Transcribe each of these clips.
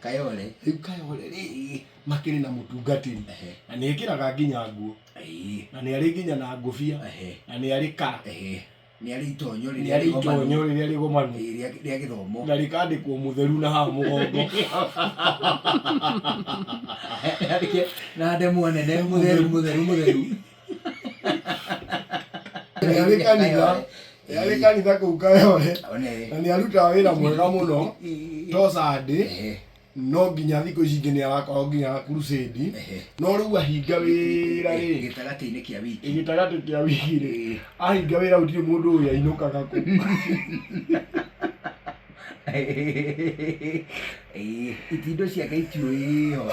Kayole. Rĩu Kayole rĩ, makĩrĩ na mũtungatĩri na nĩ ekĩraga nginya nguo na nĩ arĩ nginya na ngũbia na nĩ arĩ kara. Nĩ arĩ itonyo nĩ rĩrĩa arĩ rĩgomanu. Itonyo rĩrĩa rĩgomanu. Ĩĩ, rĩa gĩthomo. Na rĩkandĩkwo mũtheru na haha mũgongo. Andĩke na ndemwa nene, mũtheru, mũtheru, mũtheru. Nĩ arĩ kanitha, nĩ arĩ kanitha kũu Kayole. One. Na nĩ arutaga wĩra mwega mũno to Sunday. No nginya thikũ ici ingĩ nĩ arakorwo nginya crusade. No rĩu ahinga wĩra rĩ, gĩtagatĩ-inĩ kĩa wiki. Gĩtagatĩ kĩa wiki rĩ, ahinga wĩra gũtirĩ mũndũ ũyũ ainũkaga kũ. Ĩĩ, itindo ciake itiũĩho.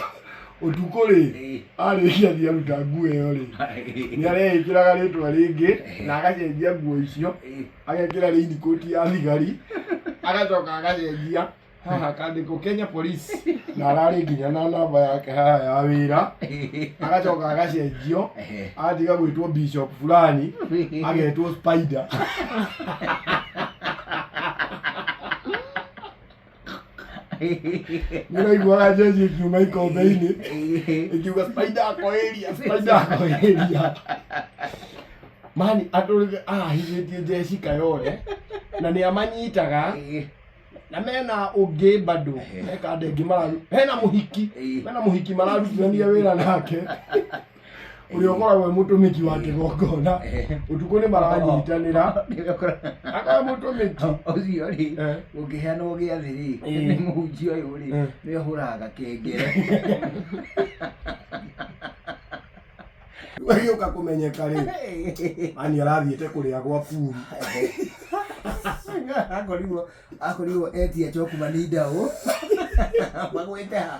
Ũtukũ rĩ, arĩkia thiĩ aruta nguo ĩyo rĩ, nĩ areĩkĩraga rĩtwa rĩngĩ na agacenjia nguo icio, agekĩra raincoat ya thigari, agacoka agacenjia haha akandĩkwo Kenya Police na ararĩ nginya na namba yake haha ya wĩra, agacoka agacenjio, agatiga gwĩtwo bishop fulani, agetwo spider. Nĩraiguaga jeshi ĩkiuma ikombe-inĩ ĩkiuga spider ako area, spider ako area. Mani atũrĩte ahithĩtie jeshi Kayole na nĩ amanyitaga na mena ũngĩ bado heka ndengĩ mararu hena mũhiki, mena mũhiki mararutithania wĩra nake ũrĩa ũkoragwo e mũtũmĩki wa kĩgongona. Ũtukũ nĩ maranyitanĩra akorwo mũtũmĩki. Ũcio rĩ, ũngĩheanwo gĩathĩ rĩ, nĩ mũhunjia ũyũ rĩ, nĩ ũhũraga gakengere. Rĩu agĩũka kũmenyeka rĩ, mani arathiĩte kũrĩa gwa puru. Akorirwo etia choku manindao magwete ha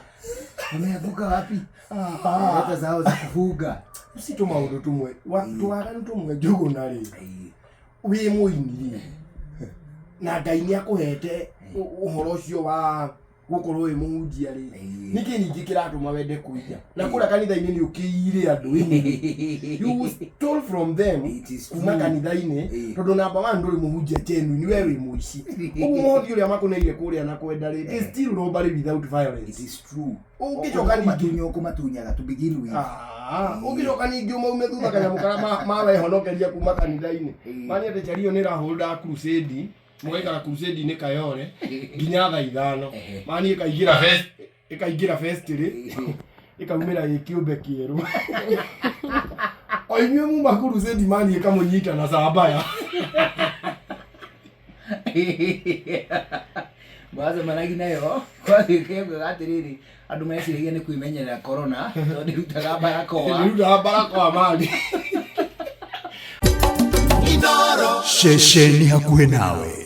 wameanguka wapi, leta zao za kufunga. Uci tũmaũndũ tũmwe twaganu tũmwe Njũgũna rĩ, wĩ mũini rĩ, na Ngai nĩ akũhete ũhoro ũcio wa gũkorwo wĩ mũhunjia rĩ, nĩkĩ ningĩ kĩratũma wende kũiya na kũrĩa kanitha-inĩ? Nĩ ũkĩire andũ, you stole from them. It is kuma true. Kanitha-inĩ. Tondũ number one, ndũrĩ mũhunjia genuine, we wĩ mũici. Ũguo mũhothi ũrĩa makũneire kũrĩa na kwenda rĩ, it is still robbery without It violence. is true. Ũngĩcoka ningĩ Ũkũmatunya, ũkũmatunyaga to begin with. Ah, ũngĩcoka ningĩ ũmaume thutha kanyamũ karĩa mawehonokeria kuma kanitha-inĩ. Mani atĩ chario nĩ ĩrahũrũra crusade, mũgaikara crusade-inĩ Kayole nginya thaa 5. Mani ĩkaingĩra vest, ĩkaingĩra vestry, ĩkaumĩra ĩ kĩũmbe kĩerũ. O inyuĩ muma crusade, mani ĩkamũnyita na cambaya. Mwacemanagia nayo kwagĩkĩugaga atĩrĩrĩ, andũ meciragia nĩ kwĩmenyerera corona tondũ ndĩrutaga barakoa. Ndĩrutaga barakoa mani. Ceceni hakuhĩ nawe.